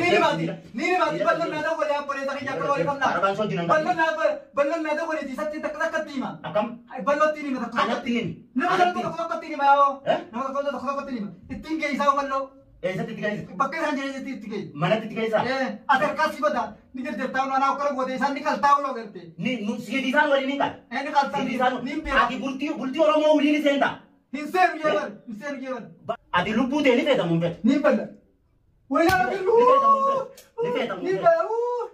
Ni himaati. Ni himaati. Bal'oon naa dawwalee abboleessa kiyya akka walii qabnaa. Arabaan soo jiran. Bal'oon naa dawwalee isatti takka takkatti hima. Akkam? Bal'ootti hima takka. Anatti himi. Nama tokko tokko tokkotti hima yaa'oo. Nama tokko tokko tokkotti hima. Ittiin geessaa bal'oo. Eessatti itti geessa? Bakka isaan jiranitti itti geessa. Manatti itti geessaa? Ati harkaa si bada ni jarjartaa anaa okkala goote isaan ni qaltaa oloo garte. Ni nu siif isaan waliin ni qala. Ni qaltaa Siif isaan ni beeka. Ati bultii Oromoo waliin ni seentaa? Hin seenu jeeban. Hin seenu jeeban. Ati lubbuu ta'e ni feetamu hin feetu. Ni balla. Wayyaa Ni feetamu hin feetu. Ni feetamu Ni hin feetu. balla.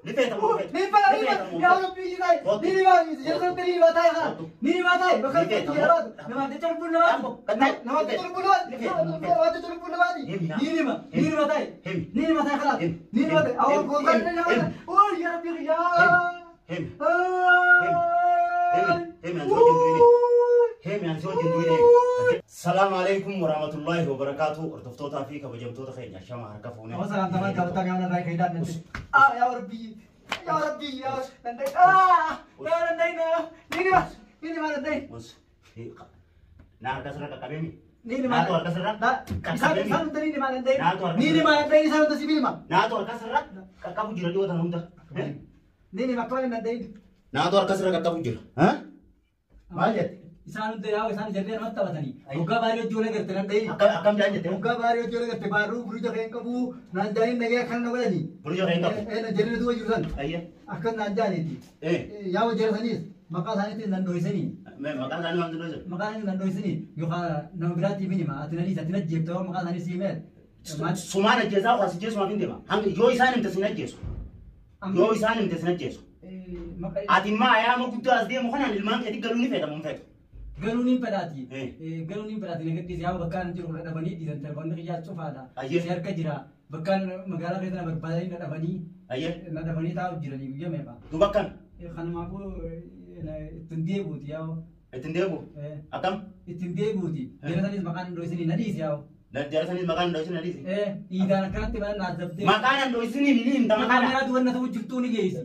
Ni feetamu hin feetu. Ni balla. Ni balla. Yaa Rabbi jiraa. Ni ni baasi. Jechuun ni bataa haa. Ni ni bataa. Bakka itti jiraatu. Nama jecha lubbuu namaati. Nama jecha lubbuu namaati. Nama jecha lubbuu namaati. Ni ni ma. Ni ni bataa. Ni ni bataa kalaas. Ni ni bataa. Awwa gogaa ni nama. Oh yaa Rabbi yaa. Himi. Himi. Himi. Ani wajjin duwine. Himi ani wajjin duwine. Salaamu alaikum warahmatullahi wabarakatuh. Hordoftootaa fi kabajamtoota keenya shama harka fuune. Awwa salam tamaan gaafata gaafata irraa ka'ee natti. Ah yaa Rabbi. Yaa Rabbi yaa danda'e. Ah yaa danda'e na. Ni ni ma. Ni ni ma danda'e. Na harka sirra qaqqabeemi. Ni ni ma. Naatu harka sirra Isaan isaan hunda ni ni ma danda'e. Ni ni ma danda'e isaan hunda si bilma. Naatu harka sirra qaqqabu jira dhiyoo tan hunda. Ni ni ma akkuma danda'e. Naatu harka sirra qaqqabu jira. Maal jette? Isaan hunda yaa isaan jarree namatti taphatanii. Hoggaa baarii hojii wal agarte danda'e. Akkam jaan jette? Hoggaa baarii hojii wal agarte baaruu buruja kan qabu naan jaaniin nagee akkana na godhanii. Buruja kan qabu. Jarree duuba jiru san. Ayya. Akkan naan jaaniiti. Yaa jara saniis maqaa isaaniitiin nan dho'isanii. Maqaan isaanii maal dho'isan? Maqaa isaanii nan dho'isanii yookaan nama biraatti minima ati na dhiisa ati na jeefta maqaa isaanii sii meel. Sumaan ajjeesaa as ajjeesumaaf hin deema. Hanga yoo isaan himte sin ajjeesu. Yoo isaan himte sin ajjeesu. Ati immoo ayyaama guddaa as deemu kanaan ilmaan keetti galuu ni feeta moo hin feetu? Galuu ni fedhaati. Galuu ni fedhaati nagaddiis yaa bakkaan jiru na dhabanii dhiisan telefoonni kiyyaa cufaadha. Si harka jira bakkaan magaalaa keessa na barbaadanii na dhabanii. Na dhabanii taa'u jiranii guyyaa meeqa. Duuba akkam? Kanumaafuu ittiin deebi'uuti yaa'u. Ittiin deebi'u? Akkam? Ittiin deebi'uuti. Jara sanis maqaan dho'isinii na dhiisi yaa'u. Jara sanis maqaan dho'isinii na dhiisi? Dhiidaan akkanatti mana na azabdee. Maqaan dho'isinii ni himta maqaan. Kaameraa duwwan na ta'u jirtuu ni geessi.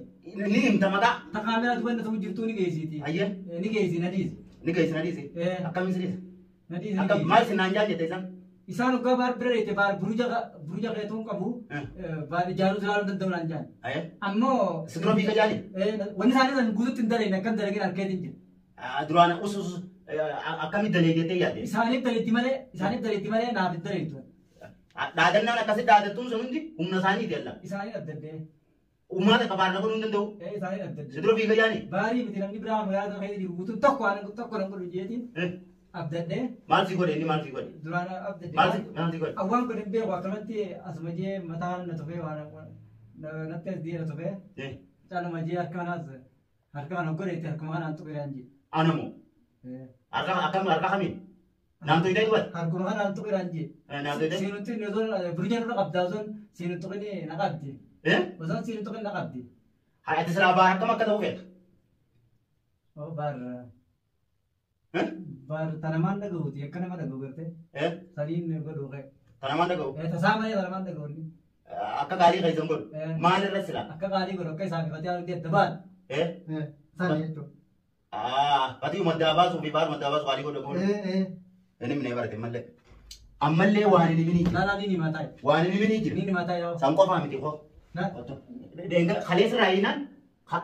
Ni himta maqaa. Kaameraa duwwan na ta'u jirtuu ni geessiti. Ni geessi na dhiisi. Ni geessi na dhiisi. Akkamiin si dhiisa? Na dhiisi. Akkam maal si naan jaal jette isaan? Isaan hoggaa baar bira reete baar buruja keetuun qabu baar ijaaruu silaaluu danda'u naan jaal. Ammoo. Si dura fiiga jaali? Wanni isaanii san guututti hin dalagne akkan dalagin harkeetiin jira. Duraan usus akkamitti dalage jettee yaadde? Isaaniif daleetti malee isaaniif daleetti malee naaf hin daleettu. Dhaadannaan akkasi dhaadattuun sun hundi humna isaaniiti alla. Isaanii adda Uummata qabaarra godhuu hin danda'u. Isaanii adda Si dura fiiga jaali? Baarii miti namni biraa magaalaa sana keessa jiru guutuun tokko waan tokko nan godhu jeetiin. Abdadhee. Maal si godhe inni maal si godhe? Duraan abdadhee. Maal si godhe? Awwaan godhe hin beeku akkanumatti asuma jee mataa na tufee waan natti as deera tufee. Caaluma jee harka kanaas harka kana godheetti harkuma kanaan tuqiraan jee. Anamoo. Harka akkam harka kamiin? Naan tuyitee dubbata? Harkuma kanaan tuqiraan jee. Naan tuyitee? Siinutti osoo burjaan irra qabdaa osoo siinu tuqinee na qabdi. Osoo siinu tuqin na qabdi. Haa ati silaa baar akkam akka ta'u feeta? Baar. Baar tanamaan dhaga'uuti akka nama dhaga'u gartee. Saniin godhu kee. Tanamaan dhaga'u? Tasaa malee tanamaan dhaga'u. Akka gaarii keessan godhu. Maal irra silaa? Akka gaarii godhu akka isaaf ifatee haala adda baan. Sani jechuudha. Fatii maddaa baasuu fi baar maddaa baasuu gaarii godhu godhu. Inni minee barate mallee. Ammallee waan inni minii jira. Laalaa ni himaa taa'e. Waan inni minii jira. Ni himaa taa'e yaa. San qofaa miti koo. Kaleessa irraa hiinaan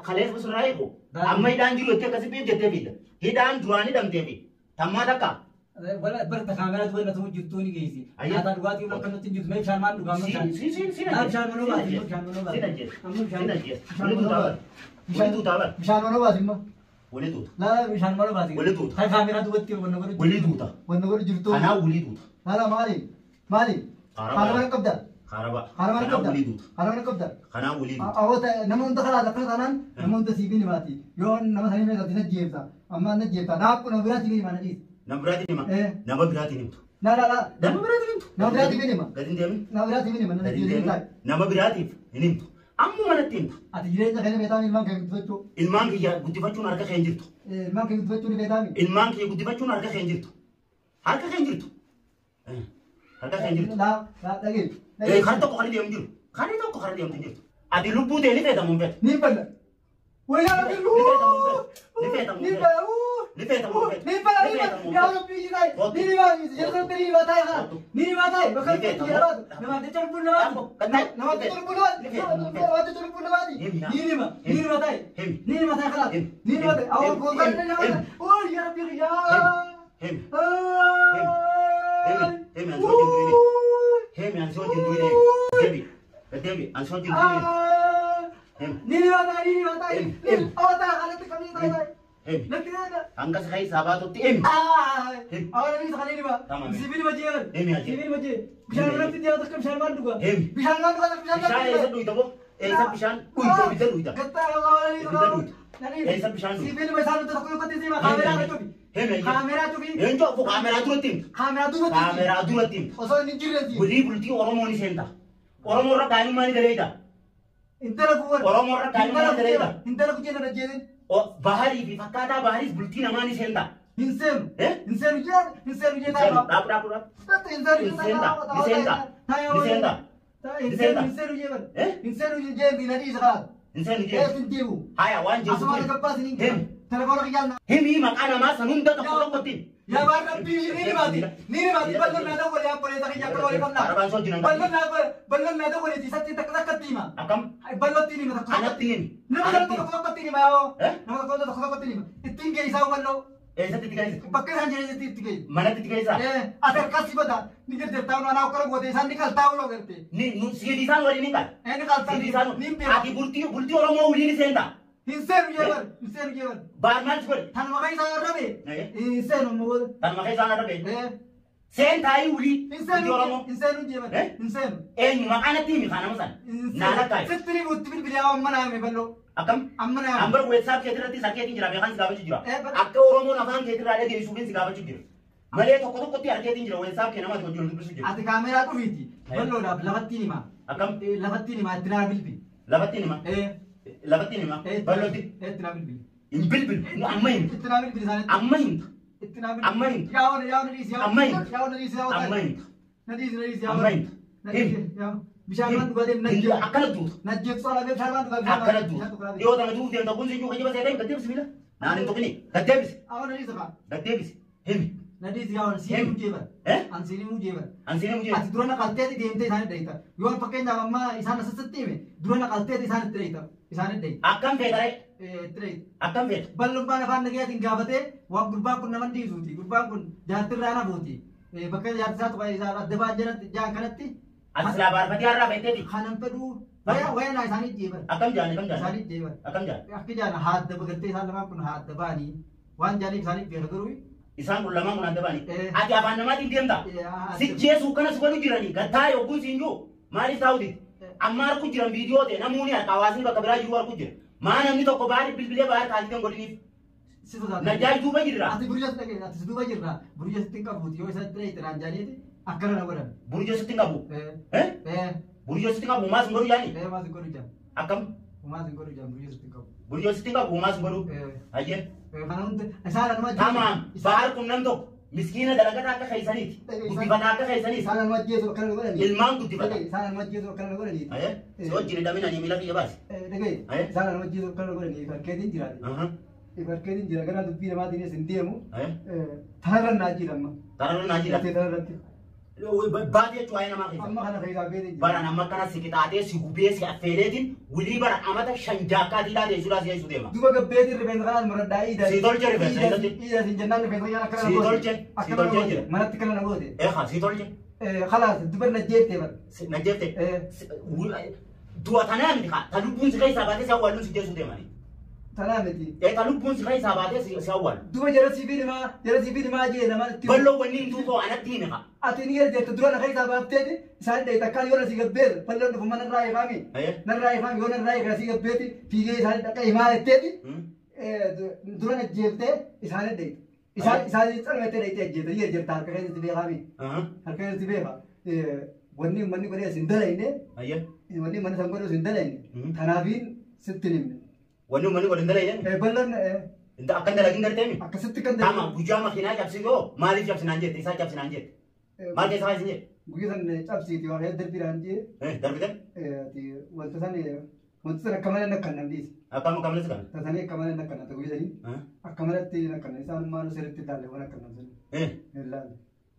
kaleessa sirraa hiiku. Amma hidhaan jiru jettee akkasii biif jettee fiidda. Hidhaan duraan hidhamtee fi tammaa takka. Barta kaameraa duwwan na ta'u jirtuu ni geessi. Nyaataa dhugaatii akka nutti hin jirtu mee bishaan maal dhugaa amma bishaan. Bishaan manoo baasi bishaan manoo baasi. Sin ajjeessa. Sin ajjeessa. Wali tuutaa bara. Wali tuutaa bara. Bishaan manoo baasi immoo. Wali tuuta. Laa bishaan manoo baasi. Wali tuuta. Kan kaameraa duwwatti wanna godhu. Wali tuuta. Wanna godhu jirtu. Kanaa wali tuuta. Laa maali? Maali? Kaaraba qabda. Kaaraba. Kaaraba Kanaa qabda. wali tuuta. Kaaraba qabda. Kanaa wali tuuta. Awwata nama hunda karaa akkana taanaan nama hunda siif ni baati. Yoo nama sanii meeshaa na jeefta. Amma na jeefta. Naaf nama biraatiin ni mana dhiisa. Nama biraatiin hima. Nama biraatiin himtu. Na na na. Nama biraatiin himtu. Nama biraatiin ni hima. Gadi hin deemin. Nama biraatiin ni hima. Gadi hin deemin. Nama biraatiif hin himtu. Amma manatti himta. Ati jireenya keenya beektaa ilmaan kee guddifachuu. Ilmaan kiyya guddifachuun harka kee hin jirtu. Ilmaan kee guddifachuu ni beektaa. Ilmaan kiyya guddifachuun harka kee hin jirtu. Harka kee hin jirtu. Harka kee hin jirtu. Laa laa dhagee. Kan tokko kan deemu jiru. Kan tokko kan deemtu hin jirtu. Ati lubbuu ta'e ni feetamu hin feetu. Ni balla. Wayyaa Ni feetamu hin feetu. Ni feetamu Ni hin feetu. balla. Ni feeta moo feeta? Ni fedha, ni fedha. Yaa Rabbii jiraa. Ni himaa, jedhamte ni himaa taa'e haa. Ni himaa taa'e. Bakka itti jedhaatu. Namaaf jecha lubbuun namaati. Namaaf jecha lubbuun namaati. Namaaf jecha lubbuun namaati. Ni hima, ni hima taa'e. Ni hima taa'e kalaat. Ni hima taa'e. Awwa gooftaan ni nama taa'e. Oo yaa Rabbii yaa. Himi. Himi. Himi ani si wajjin du'ine. Himi ani si wajjin du'ine. Deebi. Deebi ani si wajjin du'ine. Himi. Ni hima taa'e, ni hima taa'e. Awwa taa'e kalatti qabee taa'e taa'e. Himi. Lakki taa'e. Hanga si keessaa baatutti himi. Bishaan eessa dhuyda boo? Eessa bishaan dhuyda ibidda dhuyda? Eessa bishaan dhuyda? Himi. Eenyu kaameraa duratti himta. Kaameraa duratti himta. Bulii bultii Oromoo ni seenta. Oromoo irra gaa'imummaa ni daleeyda. Oromoo irra gaa'imummaa ni daleeyda. Baharii fi fakkaataa bahariis bultii namaa ni seenta. Dhaabu dhaabu dhaabu. Hin seenu jeetu. Haya waan jeetu. Himi maqaa namaa san hunda tokko tokkotti. Yaa waan Rabbii ni himaati. Ni himaati bal'oon naa dawwale abboleessa kiyya akka walii qabna. Arabaan soo jiran. Bal'oon naa dawwale isatti takka takkatti hima. Akkam? Bal'ootti hima takka. Anatti himi. Nama tokko tokko tokkotti hima yaa'oo. Nama tokko tokko tokkotti hima. Ittiin geessaa bal'oo. Eessatti itti geessa? Bakka isaan jiranitti itti geessa. Manatti itti geessaa? Ati harkas si bada ni jirte taa'u anaa okkala goote isaan ni qaltaa uloo garte. Ni siif isaan waliin ni qal. Ni qaltaa. Siif isaan ati bultii Oromoo waliin ni seenta. Hin seenu jeebar, hin seenu jeebar. Baar maal si godhe? Tan maqaa isaa arrabe. Hin seenu ammoo. Tan maqaa isaa arrabe. Seentaayii wulii. Hin seenu hin seenu jeebar. Hin seenu. Eenyu maqaa natti himi kaa nama sana. Naa lakkaayi. Sitti ni buutti bilbilee amma naa hime bal'oo. Akkam? Amma naa hime. Ambar weetsaap keetirratti sarkeetiin jira beekaan si gaafachuu jira. Akka Oromoon afaan keetirraa dhageessuufin si gaafachuu jira. Malee tokko tokkotti harkeetiin jira weetsaap kee namatti wajjin dubbisu jira. Ati kaameraa dhufiiti. Bal'oodhaaf lafattiin hima. Akkam? Lafattiin hima itti naa bilbili. Lafattiin hima? Lafattiin hima? Bal'ootti? Itti naa bilbili. Hin bilbilu. Amma himta. Itti naa bilbili isaanitti. Amma himta. Itti naa bilbili. Amma himta. Yaa wana yaa wana dhiisi yaa Amma himta. yaa wana dhiisi yaa wana. Amma himta. Na dhiisi na dhiisi yaa Amma wana. himta. Na dhiisi yaa bishaan waan dhugaatiin na jeeqsu. Akkana duuta. Na jeeqsu ala bishaan waan dhugaatiin. Akkana duuta. Dhiyoo tana duutu deemta kun siyyuu kijiba seetee gaddeebisi miila. Naan hin tuqini. Gaddeebisi. Awwa na dhiisi kaa. Gaddeebisi. Himi. Na dhiisi yaa wana siinii mujjeeban. An siinii mujjeeban. An siinii mujjeeban. Ati dura na qalteeti deemtee isaanii dhayita. Yoo fakkeenyaaf amma isaan asirratti hime dura na qalteeti isaan itti dhayita. Isaan itti dhayita. Akkam feeta ree? Itti dhayita. Akkam feeta? Bal'ummaan afaan nagayaatiin gaafatee waan gurbaan kun nama dhiisuuti. Gurbaan kun jaartirraa na buuti. Bakka jaarti isaa tuqa isaa adda ba'an jedhan jaan kanatti. Ati silaa baarfatee har'aa feeteeti. Kanan fedhuu waya naa isaanii jeeban. Akkam jaani akkam jaani? Isaanii jeeban. Akkam jaani? Akki jaana haadda bagartee isaan lamaan kun haadda ba'anii waan jaaniif isaanii beeka garuu. Isaan kun lamaan kun adda ba'anii. Ati afaan namaatiin deemta. Si jeesuu kana si godhu jiranii gattaa yogguun siin jiru maaliif taa'uti? Amma harku jiran viidiyoo ta'e namoonni harka hawaasni bakka biraa jiru harku jira. Maa namni tokko baay'ee bilbilee baay'ee taasisee godhiniif. Si sodaata. Najjaaji duuba jirra. Ati burja sitti dhagee ati si duuba jirra. Burja sitti hin qabuuti yoo isatti dhagee naan jaaniiti akkana na godhan. Burja sitti hin qabu. Burja sitti hin qabu maas hin godhu jaani. Maas hin godhu jaan. Akkam? Maas hin godhu jaan burja sitti hin qabu. Burja sitti hin qabu maas hin godhu. Hayyee. Kana hundi isaan anuma Tamaam bahar kun nam tokko miskiina dalagataa akka keessaniiti. Guddifataa akka keessaniiti. Isaan anuma ajjeesu akkana na godhani. Ilmaan guddifata. Isaan anuma ajjeesu akkana na godhani. Hayyee. Si wajjin hidhamin ani miila kiyya baasi. Dhagaye. Isaan anuma ajjeesu akkana na godhani farkeetiin jiraate. Farkeetiin jira gara dubbii namaatiinis hin deemu. Tanarra naa jira amma. Tanarra naa jira. Tanarratti. Baatee jechuun waa'ee namaa keessa. Amma kana keessaa beetiin jira. Baran amma kana si qixaatee si gubee si affeeleetiin wulii bara amata shan jaakkaatii laatee jechuudha si jechuudha deema. Duba gabbeetiin rifeensa kanaan muradhaa iida. Si tolche rifeensa keessatti. Iida sin jennaan rifeensa kanaan akkana Si tolche. Si tolche jira. Manatti kana na goote. Eegaa si tolche. Khalaas dubar na jeeftee bara. Na jeeftee. Du'a tanaa miti kaa ta lubbuun si keessaa baatee si awwaaluun si jeessu deemani. Tanaa miti. Ta lubbuun si keessaa baatee si awwaalu. Duba jara siif himaa jee nama itti. Bal'oo wanni hin tuutoo anatti himi kaa. Ati ni jirtu dura na keessaa baafteeti isaan dhayita akkaan yoo na si gabbeetu bal'oon dhufu mana irraa ifaami. Narraa ifaami yoo narraa ifaa si gabbeeti fiigee isaan dhaqa himaa jetteeti dura na jeeftee isaan dhayita. Isaan calmattee dhayitee ajjeete ni jirta harka keessatti beekaami. Harka keessatti beeka. Wanni uummanni godhee as hin dalayne. Wanni uummanni san godhee as hin dalayne. Tanaafiin sitti himne. Wanni uummanni godhe hin dalayne? Bal'oon Akkan dalagin garteemi? Akkasitti kan dalagin. Tama guyyaa makiinaa cabsitoo maaliif cabsinaan jette? Isaa cabsinaan jette? Maal keessaa isin jette? Guyyaa san cabsiiti waan darbiidhaan jee. Darbite? Wanta san Wanti sana akka malee nakkan namni. Akkam akkam kana? Tasanii akka malee nakkan ta'uu jedhanii. Akka malatti nakkan isaan maal sirriitti ilaalle waan akka namni. Ilaalle.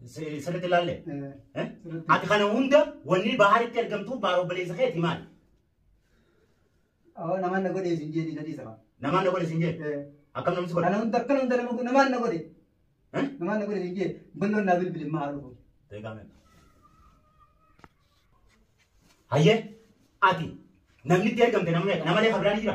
Sirriitti ilaalle? Ati kana hunda wanni baharitti argamtu baar obboleessa keeti maali? Namaan na godhe isin jedhi sadii saba. Namaan na godhe isin jedhi? Akkam namni si godhe? Kana hunda akkana hunda namaan na godhe. Namaan na godhe isin jedhi balloon naa bilbilin maa dhufu. Hayyee ati namni itti argamte nama meeqa? Nama lee biraan jira?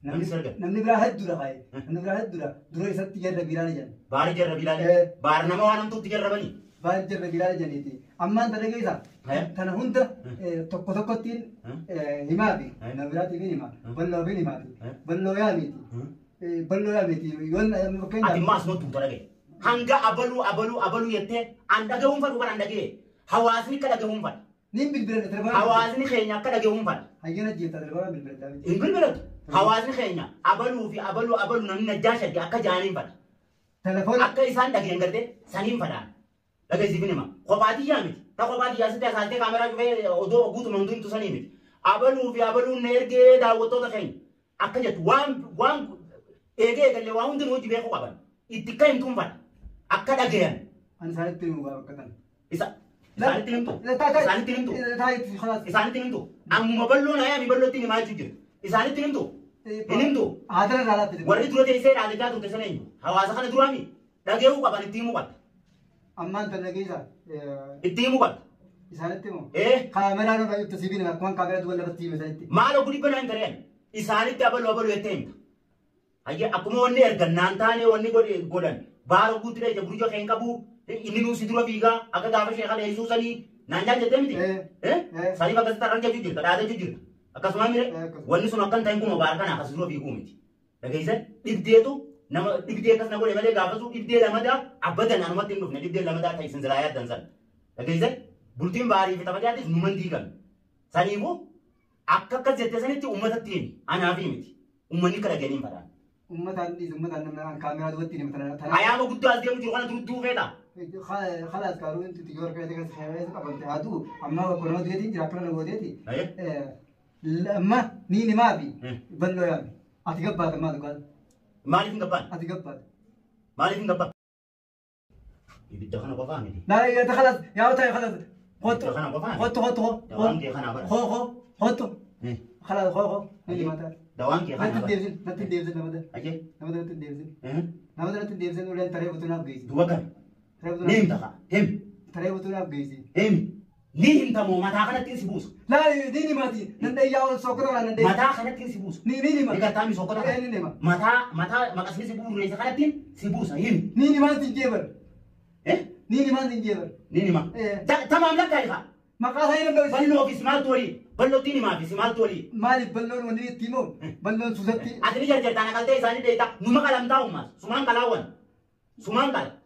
Namni si argame? Namni biraa hedduudha faayee. Namni biraa hedduudha. Dura isatti jarra biiraan ijaan. Baari jarra biiraan? Baar nama waan hamtuutti jarrabanii? Baari jarra biiraan ijaniiti. Ammaan tana keessa tana hunda tokko tokkottiin himaafi. Nama biraatiif hin hima. Balloo fi himaati. Balloo yaamiiti. Balloo yaamiiti. Yoon fakkeenyaaf. Ati maas noo tuuta dhagaye. Hanga abaluu abaluu abaluu jettee an dhagahuun fadhu kan an dhagaye. Hawaasni akka dhagahuun fadha. Niin bilbilan telefoona. Hawaasni keenya akka dhagahuun fadha. Hayyana jeetta telefoona bilbilan. Hin bilbilatu. Hawaasni keenya abaluu fi abaluu abaluu namni najjaa shagge akka jaaniin fadha. Telefoona. Akka isaan dhageen gartee saniin fadhaan. Dhagaisiifin hima. Kophaatii yaa miti. Ta kophaatii yaa sitti asaaltee kaameraa cufee odoo guutuma hunduu himtu sanii miti. Abaluu fi abaluun na ergee daawwattoota keenya akka jettu waan waan eegee eegallee waan hundinuu hojii beekuu qaban. Itti akka himtuun fadha. Akka dhagayan. Ani isaanitti himuu bakka kana. Isa. Isaanitti himtu. Isaanitti himtu. Isaanitti himtu. Ammuma balloon hayaa mi ballootti himaa jechuu jira. Isaanitti himtu. Hin himtu. Haadha irraa Warri dura teessee dhaadachaa turte sana eenyu? Hawaasa kana duraami dhagahuu qaban itti himuu qabda. Ammaan tan dhageessa. Itti himuu qabda. Isaanitti himu. Kaameraa nurra jirtu sibiila akkuma kaameraa duwwan lafatti hime sanitti. Maal oguu dhibba naan tareen isaanitti abaluu abaluu jettee himta. Hayyee akkuma wanni ergan naan taane wanni godhan baara guutuu dha burjoo keen qabu inni nuusi dura fiigaa akka gaafa sheekha dheessuu sanii naan jaan jettee miti. Saniif akkasitti har'an jechuu jirta dhaadachuu jirta. Akkasuma mire wanni sun akkan ta'in kun baara kana akkas dura fiiguu miti. Dhageesse dhibdeetu nama dhibdee akkas na godhe malee gaafasuu dhibdee lamadaa abbadan anumatti hin dhufne dhibdee lamadaa ta'e isin silaa yaaddan sana. Dhageesse bultiin baarii fi taphataattis numan diigan. Saniifuu akka akkas jettee sanitti uummatatti himi anaafi miti. Uummanni akka dhageenii hin fadhaan. Uummataan dhiis uummataan namni kaameraa duwwatti himi tana. Ayaama guddaa as deemu jiru kana durduu feeta. خلاص قالوا انت تجور كذا كذا خيرات قبل هادو اما كنا ديتي جرا كنا غوديتي لما نيني ما بي بلو يا اتقبل ما تقول مالي فين قبال اتقبل مالي فين قبال يبدا خنا قفاني لا يا خلاص يا وتاي خلاص خط خط خط خط خو خو خط خلاص خو خو نيني ما تقول دوام كي خنا نتديبزن نمد اجي نمد نتديبزن نمد نتديبزن ولا ترى بتنا بيزي دوكا نيم تخا هم ترى بتنا بيزي هم نيم تمو ما تاخنا تنسي بوس لا ديني ماتي نندي ياو سوكرا ولا نندي ما تاخنا تنسي بوس نيني ما نيغا سوكرا نيني ما ما ما قسمي سيبو ريس خنا تين سيبوس هم نيني ما تنجبر نيني ما تنجبر نيني ما تمام لك يا ما قال هاي بلو في سمال تولي بلو تيني ما في سمال تولي مالي بلون وني تيمو بلون سوزتي ادني جرجر تانا قالتي ساني ديتا نوما كلام تاو ما سمان كلاون سمان كلا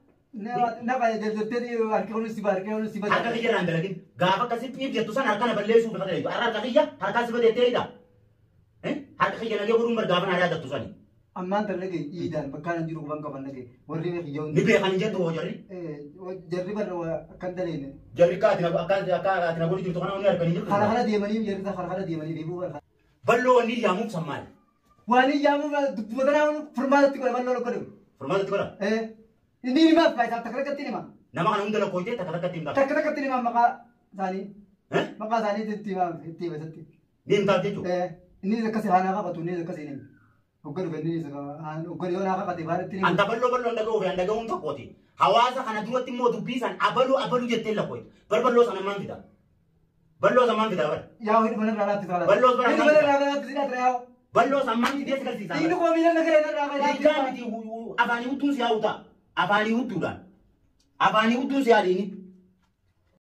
نبا جرجرتي اركون سيبا اركون سيبا harka kiyya irraan dalagin gaafa akkasitti dhiib jettu san harka na balleessuuf bifa dalagu har'a harka kiyya harkaa si badeettee hidha harka kiyya nagee godhuun bar gaafa na yaadattu sani. Ammaan tan dhagaye iidaan bakka nan jiru quban qaban dhagaye warri kiyya ni beekan hin jettu hoo jarri. Jarri bar akkan daleene. Jarri akka ati na godhu jirtu kana wanni harkanii jirtu. Kara kara deemanii jarri kara kara deemanii deebuu bar. Balloo wanni yaamuuf sammaali. Waan yaamuuf dubbuma tanaa furmaatatti godha balloo godhu. Furmaatatti godha. Inni himaaf faayidaa takka takkatti hima. Nama kana hunda lakkoofte takka takkatti himta. Takka takkatti hima maqaa isaanii. Maqaa isaanii itti hima itti hima isatti. Ni himtaaf jechuudha. Inni akkasii haanaa qabatu inni akkasii hin hoggan dhufe inni hoggan yoo naa qabate baala itti hima. Anta balloo balloon dhaga'uu fi an dhaga'uun tokkooti. Hawaasa kana duratti immoo dubbii san abaluu abaluu jettee lakkoofte. Bar balloo sana maan fida. Balloo sana maan fida bar. Yaa hidhu mana irraa laaffisa. Balloo sana hidhu mana irraa laaffisa yaa. Balloo sana maan fidee si garsiisa. Inni koo miila nagara irraa laaffisa. Miti afaanii hudduun si haa utaa. Afaanii hudduudhaan. Afaanii hudduun si haadhiini.